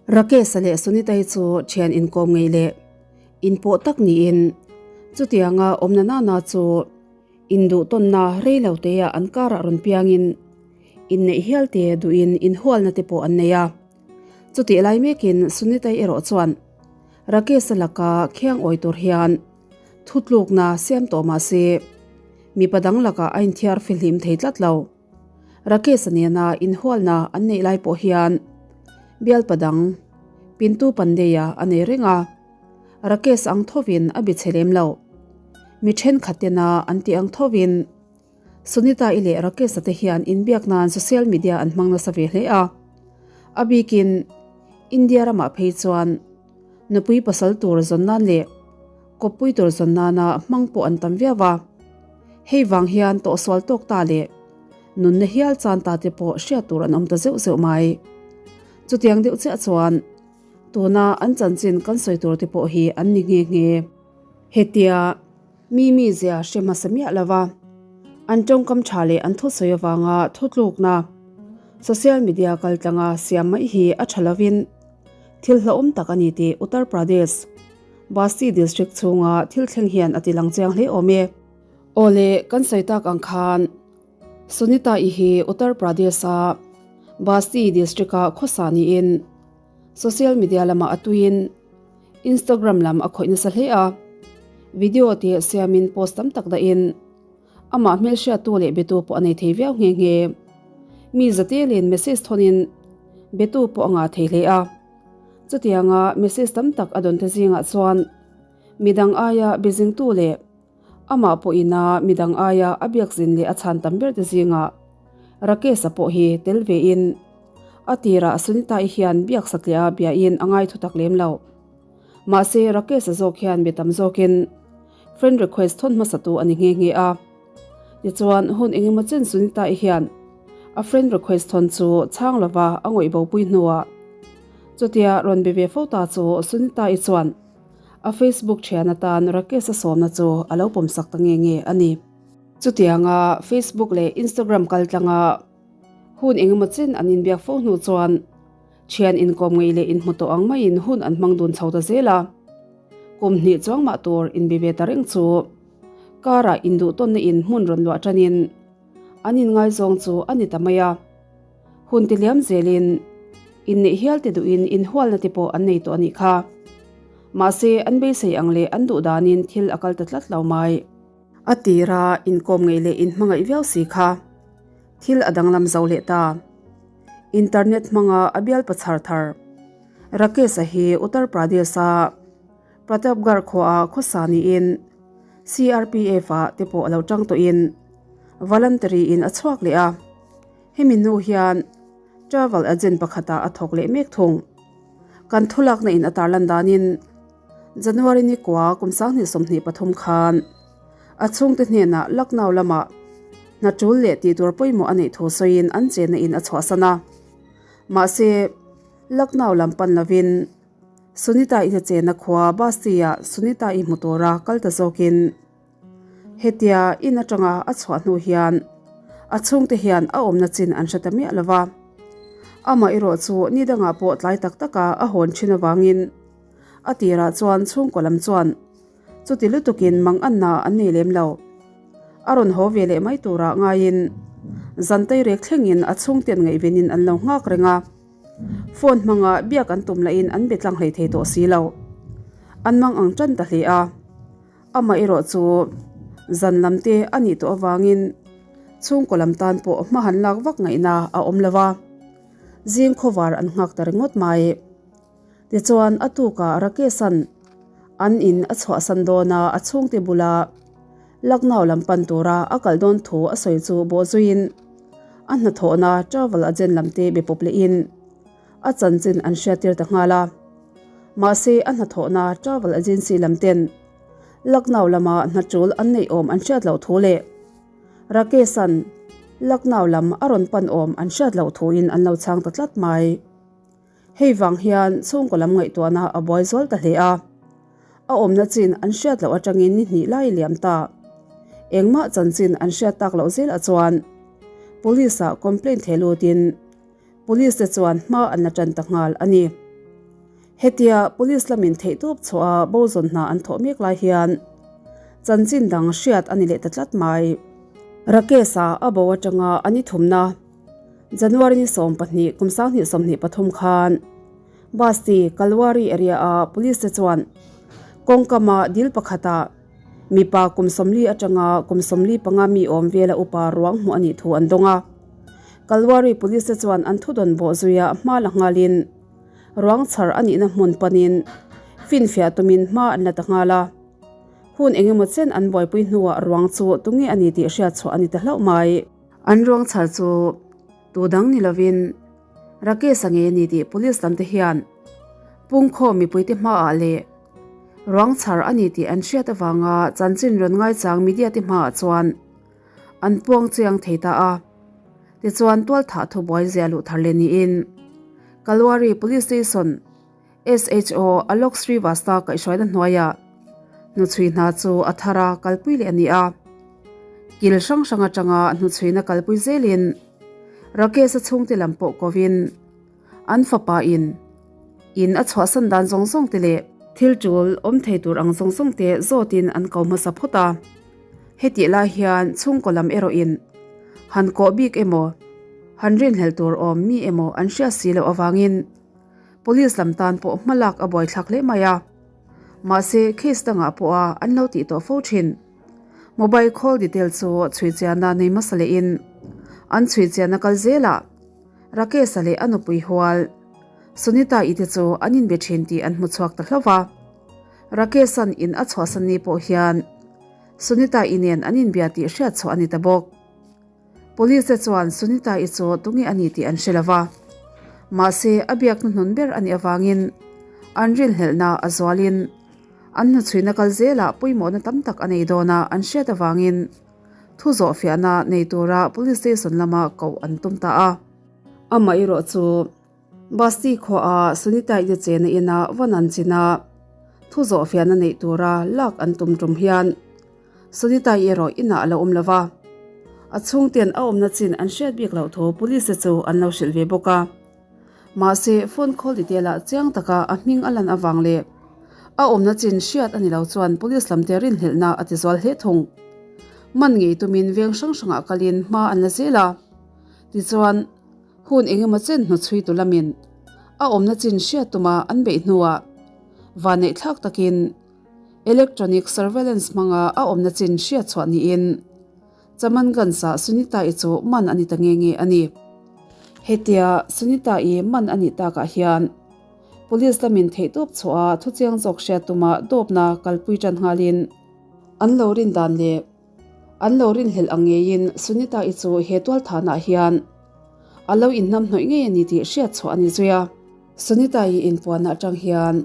Rakesh-a leh Sunita-i chu thian inkawm ngei leh inpawh tak niin chutianga awmna nana chu induh tawnna rei lo teah an karah rawn piangin inneih hial te duhin inhualna te pawh an nei a. Chutih lai mekin Sunita-i erawh chuan Rakesh-a laka khiang awi tur hian thutlukna siam tawh mah se mipa dang lakah a inthiar fihlim thei tlat lo. Rakesh-a nena inhualna an neih lai pawh hian bialpa dang Pintu Pandey-a a nei reng a, Rakesh ang thovin a bi chhe lem lo. Mi thenkhat tena an tih ang thovin Sunita-i leh Rakesh-a te hian inbiak nan social media an hmang nasa ve hle a. A bikin India ramah phei chuan nupui pasal tur zawn nan leh kawppui tur zawn nana hmang pawh an tam viau a. Hei vang hian tawhsual tawk ta leh nunna hial chan ta te pawh hriat tur an awm ta zeuh zeuh mai. Chutiang deuh chiah chuan tuna an chanchin kan sawi tur te pawh hi an ni nghe nghe. Hetia mi mizia hre hmasa miah lova an tawngkam tha leh an thusawi avanga thutlukna social media kaltlanga siam mai hi a tha lovin thil hlauhawm tak a ni tih Uttar Pradesh Basti district chhunga thil thleng hian a ti lang chiang hle awm e. Aw le, kan sawi tak ang khan Sunita-i hi Uttar Pradesh-a Basti district-a khawsa niin social media lamah a tuiin Instagram lam a khawih nasa hle a, video te siamin post tam tak dahin amah hmelhriattu leh betu pawh a nei thei viau nghe nghe. Mi zatelin message thawnin betu pawh a ngah thei hle a. Chutianga message tam tak a dawn te zingah chuan midang aia bizingtu leh amah pawhina midang aia a biakzin leh a chhan tam ber te zingah Rakesh-a pawh hi tel vein a tirah Sunita-i hian biak satliah a biain a ngai thutak lem lo. Mahse Rakesh-a zawk hian mi tam zawkin friend request thawn hmasatu a ni nghe nghe a. Tichuan hun engemaw chen Sunita-i hian a friend request thawn chu chhang lova a ngawih bopui hnuah chutia rawn be ve fo ta chu Sunita-i chuan a Facebook thian atan Rakesh-a sawmna chu a lo pawmsak ta nge nge a ni. Chutianga Facebook leh Instagram kaltlanga hun engemaw chen an inbiak fo hnu chuan Thian inkawm ngei leh inhmu tawh ang maiin hun an hmang dun chho ta zel a. Kum hnih chuang mah tur inbi ve ta reng chu car-ah induh tawnna in hmun rawn luah tanin an inngaizawng chu a ni ta mai a. Hun ti liam zelin inneih hial te duhin inhualna te pawh an nei tawh a nih kha. Mahse an beisei ang leh an duh danin thil a kal ta tlat lo mai. A tira inkawm ngei leh inhmangaih viau si kha thil a danglam zo leh ta. Internet hmanga a bialpa chhar thar Rakesh-a hi Uttar Pradesh-a Pratapgarh khuaah khawsa niin CRPF-ah te pawh a lo tang tawhin voluntary-in a chhuak leh a. Hemi hnu hian travel agent pakhatah a thawk leh mek thung. Kan thulakna in a tarlan danin January ni kua kum 2023 khan a chhungte hnenah Lucknow lamah hna tul leh tih tur pawimawh a neih thu sawiin an chenna in a chhuahsan a. Mahse, Lucknow lam pan lovin Sunita-i hna chenna khua Basti-ah Sunita-i hmu tura kal ta zawkin hetia in atanga a chhuah hnu hian a chhungte hian a awmna chin an hre ta miah lo va. Amah erawh chu ni dangah pawh tlai tak taka a hawn thin avangin a tirah chuan chhungkaw lam chuan Chuti lutukin mang anna an nei lem lo. A rawn haw ve leh mai turah ngaiin zan teirek thlengin a chhungten ngaihvenin an lo nghak reng a. Phone hmanga biak an tum lahin an be tlang hlei thei tawh si lo. An mang ang tan ta hle a. Amah erawh chu zan lam te a nih tawh avangin chhungkaw lam tan pawh hma han lak vak ngaihna a awm lo va. Zing khawvar an nghak ta ringawt mai. Tichuan a tukah Rakesh-a'n an in a chhuahsan dawn a, a chhungte bula Lucknow lam pan tura a kal dawn thu a sawi chu bawhzuiin a hnathawhna travel agent lam te be pawp lehin a chanchin an hriattir ta nghal a. Mahse a hnathawhna travel agency lam ten Lucknow lama hna tul an neih awm an hriat loh thu leh Rakesh-a'n Lucknow lam a rawn pan awm an hriat loh thuin an lo chhang ta tlat mai. Hei vang hian chhungkaw lam ngaihtuahna a buai zual ta hle a, a awmna chin an hriat loh atangin ni hnih lai liam ta. Engmah chanchin an hriat tak loh zelah chuan Police ah complaint thei lutin Police te chuan hma an la tan ta nghal a ni. Hetia police lamin theihtawp chhuah a bo zawn hna an thawh mek lai hian chanchin dang hriat a ni leh ta tlat mai. Rakesh-a a bo atanga a ni thumna January ni 12 kum 2023 khan Basti Kalwari area-a police te chuan kawngkama dil pakhata mipa kum 40 atanga kum 45 mi awm vela upa ruang hmuh a nih thu an dawng a. Kalwari police te chuan an thudawn bawh zuia hma la nghalin ruang chhar a nihna hmun panin finfiah tumin hma an la ta nghal a. Hun engemaw chen an buaipui hnuah ruang chu tunge a ni tih hriat chhuah a ni ta hlauh mai. An ruang chhar chu tu dang ni lovin Rakesh-a ngei a ni tih police lam te hian pungkhawm mipuite hmaah leh ruang chhar a ni tih an hriat avanga chanchin rawn ngaichang media te hmaah chuan an puang chiang thei ta a. Tichuan tualthah thubuai zia luh thar leh niin Kalwari Police Station SHO Alok Srivastava kaihhruaina hnuaiah hnuchhui hna chu a thar a kalpui leh a ni a. Kil hrang hrang atanga hnuchhuina kalpui zelin Rakesh-a chhungte lam pawh kovin an fapa in in a chhuahsan dan zawng zawng te leh thil tul awm thei tur ang zawng zawng te zawtin an ko hmasa phawt a. Hetih lai hian chhungkaw lam erawhin han kawh bik emaw han rinhlelh tur awm mi emaw an hriat si loh avangin Police lam tan pawh hma lak a buaithlak hle mai a. Mahse case dangah pawha an lo tih tawh fo thin. Mobile call detail chu chhui chiahna nei hmasa lehin an chhui chiahna kal zelah Rakesh-a leh a nupui hual Sunita-i te chu an inbe thin tih an hmu chhuak ta hlauh va. Rakesh-a'n in a chhuahsan ni pawh hian Sunita-i nen an inbia tih hriat chhuah a ni ta bawk. Police te chuan Sunita-i chu tunge a ni tih an hre lo va. Mahse, a biak hnuhnun ber a nih avangin an rinhlelhna a zualin an hnuchhuina kal zelah pawimawhna tam tak a nei dawn a an hriat avangin thu zawhfiahna nei tura police station lama koh an tum ta a. Amah erawh chu Basti khuaah Sunita-i te chena ina van an chin a, thu zawhfiahna neih tura lak an tum tum hian Sunita-i erawh inah a lo awm lo va, a chhungten a awmna chin an hriat bik loh thu police te chu an lo hrilh ve bawk a. Mahse, phone call detail ah chiang taka a hming a lan avang leh a awmna chin hriat a ni lo chuan police lamte rinhlelhna a ti zual hle thung. Man ngei tumin veng hrang hrangah kalin hma an la zel a, tichuan, Hun engemaw chen hnuchhui tu lamin a awmna chin hriat tuma an beih hnuah vanneih thlak takin electronic surveillance hmanga a awmna chin hriat chhuah niin Chamanganj-ah Sunita-i chu man a ni ta nge nge a ni. Hetia Sunita-i man a nih takah hian police lamin theihtawp chhuah a thuchiang zawk hriat tuma dawpna kalpui tan nghalin an lo rin dan leh An lo rinhlelh ang ngeiin Sunita-i chu he tualthanah hian a lo inhnamhnawih ngei a ni tih hriat chhuah a ni zui a. Sunita-i inpuanna atang hian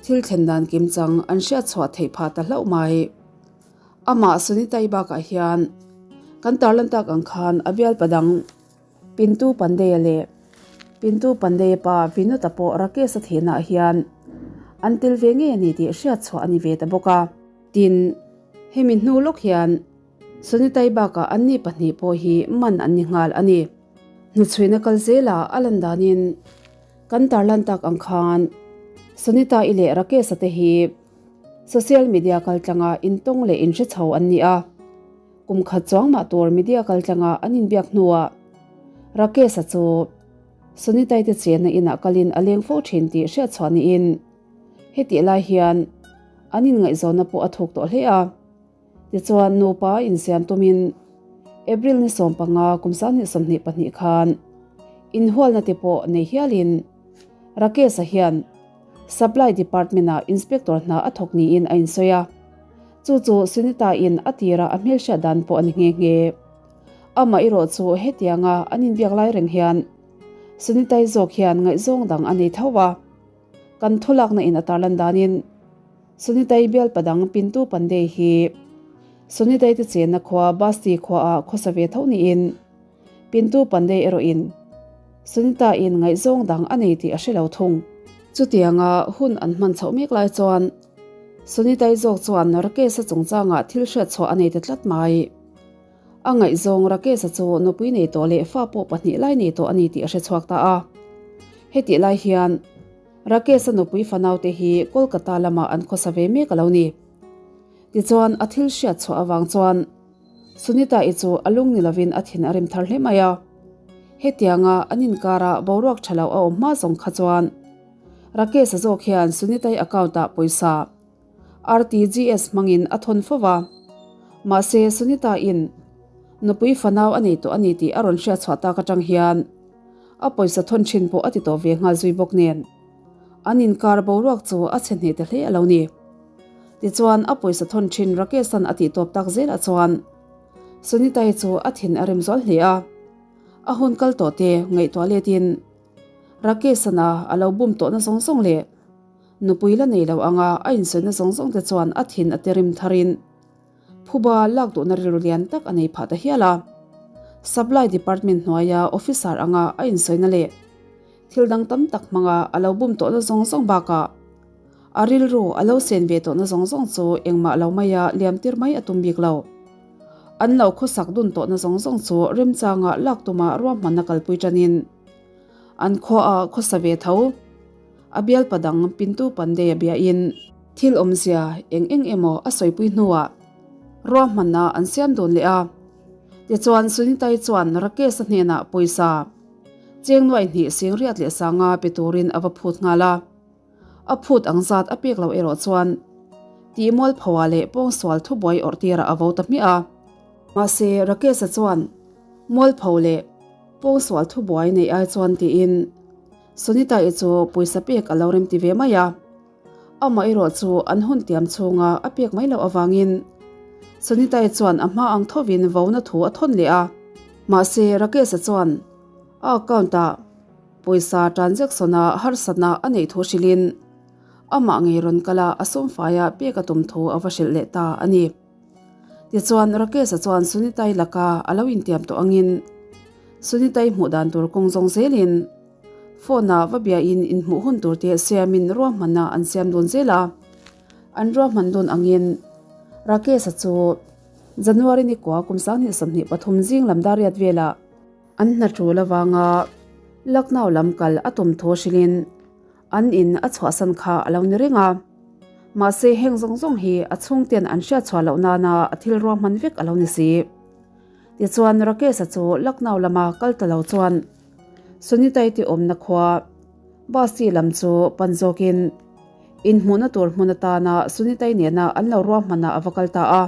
thil thlen dan kimchang an hriat chhuah theih phah ta hlauh mai. Amah Sunita-i bakah hian kan tarlan tak ang khan a bialpa dang Pintu Pandey-a leh Pintu Pandey-a pa Vinod-a pawh Rakesh-a thihnaah hian an tel ve ngei a ni tih hriat chhuah a ni ve ta bawk a. Tin, hemi hnu lawk hian Sonitai bakah anni pahnih pawh hi man an ni nghal a ni. Hnuchhuina kal zela a lan danin kan tarlan tak ang khan Sonita-i leh Rakesh-a te hi social media kaltlanga intawng leh inhre chho an ni a. Kum khat chuang mah tur media kaltlanga an inbiak hnuah Rakesh-a chu Sonitai te chenna inah kalin a leng fo thin tih hriatchhuah niin Hetih lai hian an inngaihzawnna pawh a thuk tawh hle a. Tichuan nupa insiam tumin April ni 15 kum 2022 khan inhualna te pawh nei hialin Rakesh-a hian Supply Department-ah Inspector hna a thawk niin a insawi a. Chu chu Sunita-in a tira a hmelhriat dan pawh a ni nghe nghe. Amah erawh chu hetianga an inbiak lai reng hian Sunita-i zawk hian ngaihzawng dang a nei tho a. Kan thulakna in a tarlan danin Sunitai bial padang Pintu Pandey hi Sunitai te chenna khua Basti khuaah khawsa ve tho niin Pintu Pandey erawhin Sunita in ngaihzawng dang a nei tih a hre lo thung. Chutianga hun an hman chhoh mek lai chuan Sunitai zawk chuan Rakesh-a chungchangah thil hriat chhuah a nei ta tlat mai. A ngaihzawng Rakesh-a chu nupui nei tawh leh fa pawh pahnih lai nei tawh a ni tih a hre chhuak ta a. Hetih lai hian. Rakesh-a nupui fanaute hi Kolkata lamah an khawsa ve mek a lo ni. Tichuan, a thil hriat chhuah avang chuan Sunita-i chu a lung ni lovin a thin a rem thar hle mai a. Hetianga an inkara boruak tha lo a awm hma zawng kha chuan Rakesh-a zawk hian Sunita-i account-ah pawisa RTGS hmangin a thawn fo va. Mahse, Sunita-in nupui fanau a nei tawh a ni tih a rawn hriat chhuah tak atang hian a pawisa thawn thin pawh a ti tawh ve nghal zui bawk nen an inkar boruak chu a chhe hneh ta hle a lo ni. Tichuan, a pawisa thawn thin Rakesh-a'n a tih tawp tak zelah chuan Sunita-i chu a thin a rem zual hle a. A hun kal tawh te ngaihtuah letin Rakesh-a'n a a lo bum tawhna zawng zawng leh nupui la nei lo anga a insawina zawng zawng te chuan a thin a ti rim tharin phuba lak duhna rilru lian tak a nei phah ta hial a. Supply Department hnuaia officer anga a insawina leh thil dang tam tak hmanga a lo bum tawhna zawng zawng bakah a rilru a lo sen ve tawhna zawng zawng chu engmah lo maia liam tir mai a tum bik lo. An lo khawsak dun tawhna zawng zawng chu remchanga lak tuma ruahmanna kalpui tanin an khuaah khawsa ve tho. A bialpa dang Pintu Pandey-a biain thil awmzia eng eng emaw a sawipui hnuah ruahmanna an siam dun leh a. Tichuan Sunita-i chuan Rakesh-a hnenah pawisa cheng nuai hnih sing riat leh sanga pe turin a va phut nghal a. A phut ang zat a pek loh erawh chuan tih mualphoa leh pawngsual thubuai awrh tirah a vo ta hmiah a. Mahse Rakesh-a chuan mualpho leh pawngsual thubuai neih ai chuan tiin Sunita-i chu pawisa pek a lo rem ti ve mai a, amah erawh chu an hun tiam chhunga a pek mai loh avangin Sunita-i chuan a hma ang thovin vona thu a thawn leh a. Mahse, Rakesh-a chuan a account-ah pawisa transaction-a harsatna a neih thu hrilhin amah ngei rawn kal a, a sumfaia pek a tum thu a va hrilh leh ta a ni. Tichuan, Rakesh-a chuan Sunita-i laka a lo intiam tawh angin Sunita-i hmuh dan tur kawng zawng zelin Phone-ah va biain inhmuh hun tur te siamin ruahmanna an siam dawn zel a. An ruahman dawn angin Rakesh-a chu January ni kua kum 2023 zing lam dariat velah an hna tul avanga Lucknow lam kal a tum thu hrilhin an in a chhuahsan kha a lo ni reng a. Mahse heng zawng zawng hi a chhungten an hriatchhuah loh nana a thil ruahman vek a lo ni si. Tichuan Rakesh-a chu Lucknow lama kal ta lo chuan Sunita-i te awmna khua Basti lam chu pan zawkin inhmuhna tur hmun atana Sunita-i nena an lo ruahmanah a va kal ta a.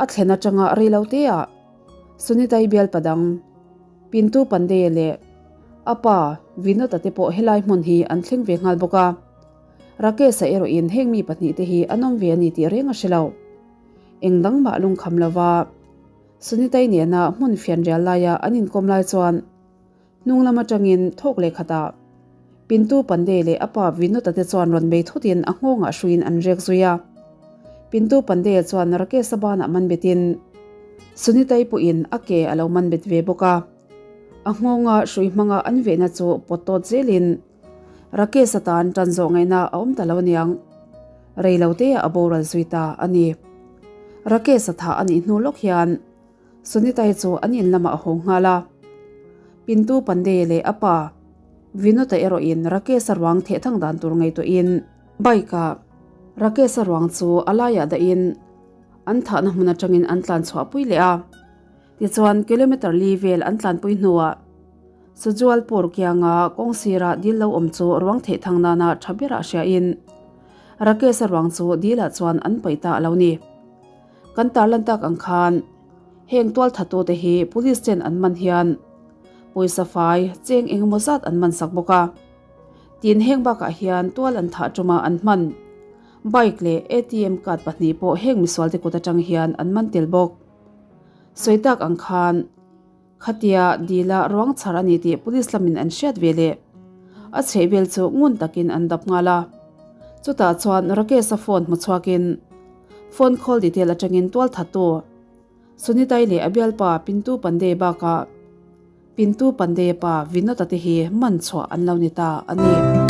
A thlen atanga rei lo teah Sunita-i bialpa dang Pintu Pandey-a leh a pa Vinod-a te pawh helai hmun hi an thleng ve nghal bawk a. Rakesh-a erawhin heng mi pahnihte hi an awm ve a ni tih reng a hre lo. Eng dang mah lungkham lova Sunita-i nena hmun fianrial laia an inkawm lai chuan hnung lam atangin thawk leh khatah Pintu Pandey leh a pa Vinod-a te chuan rawn bei thutin a nghawngah hruiin an rek zui a. Pintu Pandey-a chuan Rakesh-a banah man betin Sunita-i pawhin a ke a lo man bet ve bawk a. A nghawnga hrui hmanga an vehna chu pawt tawt zelin Rakesh-a tan tan zawh ngaihna a awm ta lo aniang. Rei lo teah a boral zui ta a ni. Rakesh-a thah a nih hnu lawk hian Sunita-i chu an in lamah a haw nghal a. Pintu Pandey leh a pa Vinod-a erawhin Rakesh-a ruang theh thang dan tur ngaihtuahin bike-ah Rakesh-a ruang chu a laiah dahin an thahna hmun atangin an tlan chhuahpui leh a. Tichuan kilometer li vel an tlanpui hnuah Sujualpur kianga kawng sira dil lo awm chu ruang theih thang nana tha berah hriain Rakesh-a ruang chu dilah chuan an paih ta a lo ni. Kan tarlan tak ang khan heng tualthatute hi police ten an man hian pawisa fai cheng eng emaw zat an man sak bawk a. Tin heng bakah hian tual an thah tuma an hman bike leh ATM card pahnih pawh heng misualte kut atang hian an man tel bawk. Sawi tak ang khan Khatia dila ruang chhar a ni tih police lamin an hriat ve leh a chhehvel chu ngun takin an dap nghal a. Chutah chuan Rakesh-a phone hmu chhuakin phone call detail atangin tualthattu Sunita-i leh a bialpa Pintu Pandey bakah Pintu Pandey-a pa Vinod-a te hi man chhuah an lo ni ta a ni.